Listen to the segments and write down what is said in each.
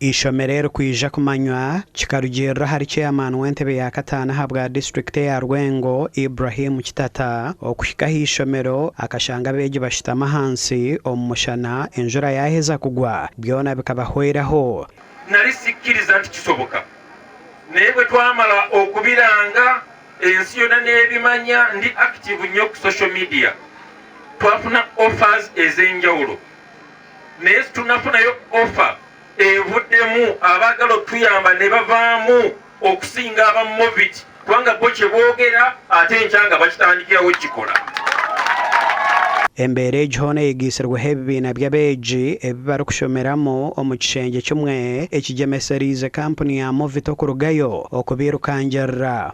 Eishomero eri kwija kumanywa kikarugiirira ahari Chairman w'entebe ya kataano ahabwa disiturikiti eya Rwengo, Ibrahim Kitata, okuhika ah'eishomero akashanga abeegi bashutami ahansi omu mushana enjura yaaheza kugwa byona bikabahweraho. Nari sikkiriza nti kisoboka. Naye bwe twamala okubiranga ensi yona n'ebimanya ndi active nnyo ku social media twafuna offers ez'enjawulo naye situnafunayo offer evuddemu abaagala otuyamba ne bavaamu okusinga aba Movit kubanga bo kye boogera ate enkya nga bakitandikirawo kikola. Embeera egi hoona eyegaitsirweho ebibiina by'abeegi ebi barikushomeramu omu kishengye kimwe ekigyemesereize kampuni ya Movit okurugayo okubairukangirira.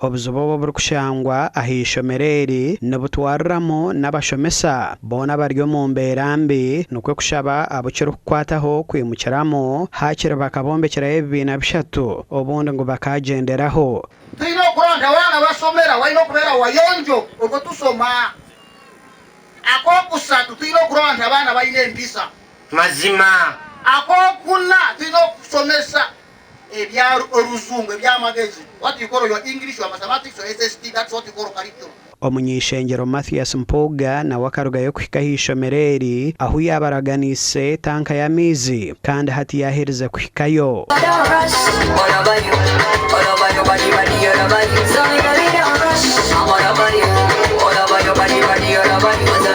Obuzibu obu oburikushangwa aha ishomero eri nibutwariramu n'abashomesa boona bari omu mbeera mbi nikwo kushaba abu kirikukwataho kwimukiramu haakiri bakabombekyerayo ebibiina bishatu obundi ngu bakaagyenderaho. Twine okurora nti abaana basomera walina okubeera wayonjo obwo tusoma. Akokusatu, twine okurora nti abaana balina empisa. Mazima. Akokuna, twine okusomesa ebya oruzungu, ebyamagezi, what you call your English, your mathematics, your SST, that's what you call curriculum. Omuny'eishengyero Mathias Mpuuga nawe akarugayo kuhika aha ishomero eri ahu yaabaraganiise tanka y'amaizi kandi hati yaaherize kuhikayo.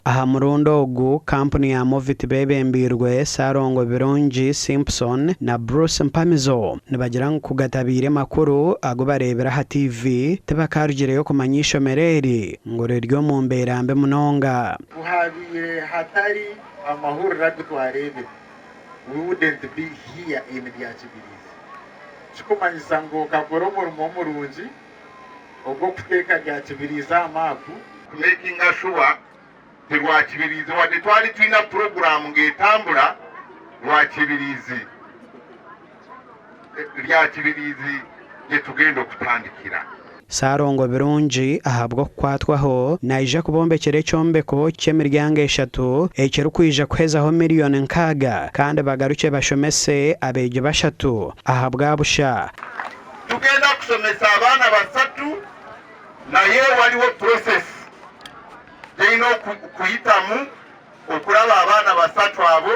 Aha murundi ogu, kampuni ya Movit beebembeirwe Ssalongo Birungi Simpson na Bruce Mpamizo nibagira ngu ku gatabaire makuru agu bareebire aha TV, tibakaarugireyo kumanya eishomero eri ngu riri omu mbeera mbi munonga. Ku haabaire hatari amahurire agu twareebire, we wouldn't be here in Byakibirizi. Kirikumanyisa ngu okakora omurimo murungi ogw'okuteeka Byakibirizi aha maapu. Kumekinga shuwa ti Rwakibirizi wadde twali twina puroguraamu ng'etambura Rwakibirizi Ryakibirizi gyetugenda okutandikira. Ssalongo Birungi ahabw'okukwatwaho naija kubombekyera ekyombeko ky'emiryango eshatu ekirikwija kuhezaho miriyoni nkaaga kandi bagarukye bashomese abeegi bashatu ahabwa busha. Tugenda kushomesa abaana basatu naye waliwo process gyeyine okuyitamu okuraba abaana basatu abo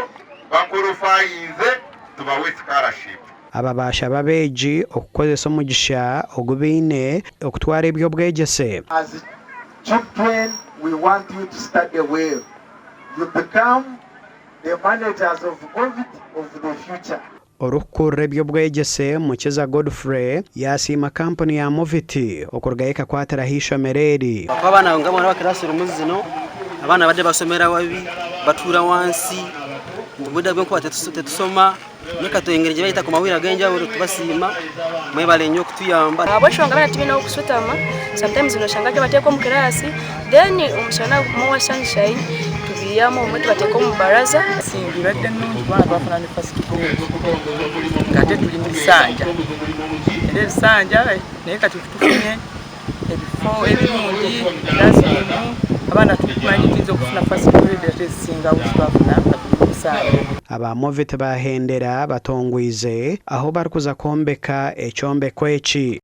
bakorofayinze tubawe scholarship. Aba baashaba abeegi okukozesa omugisha ogu baine okutwara eby'obwegyese. As children we want you to study well, you become the managers of Movit of the future. Orikukurira eby'obwegyese, Mukiza Godfrey, yaasiima kampuni ya Movit okurugayo ekakwatiraho eishomero eri. Ahakuba abaana nga aba classroom zino abaana babadde basomera wabi, batuura wansi, obwire obw'enkuba tetusoma, Reka twengere gye bayita ku mahurire ag'enjawulo tubasiima mwebale nnyo okutuyamba. Ahabw'enshonga abaana tibaine ah'okushutama, sometimes noshanga tubateeka omu kiraasi then omushana more sunshine tubiihamu obumwe tubateeka omu baraza. Ensimbi ebadde nnungi kubanga twafuna ne first grade ng'ate tuli mu bisanja era ebisanja naye kati tufunye ebifo ebirungi classroom abaana tumanyi tuyinza okufuna first grade ate ezisingawo zetwafuna nga tuli mu bisanja. Aba Movit baahendera batongwize ahu barikuza kwombeka ekyombeko eki.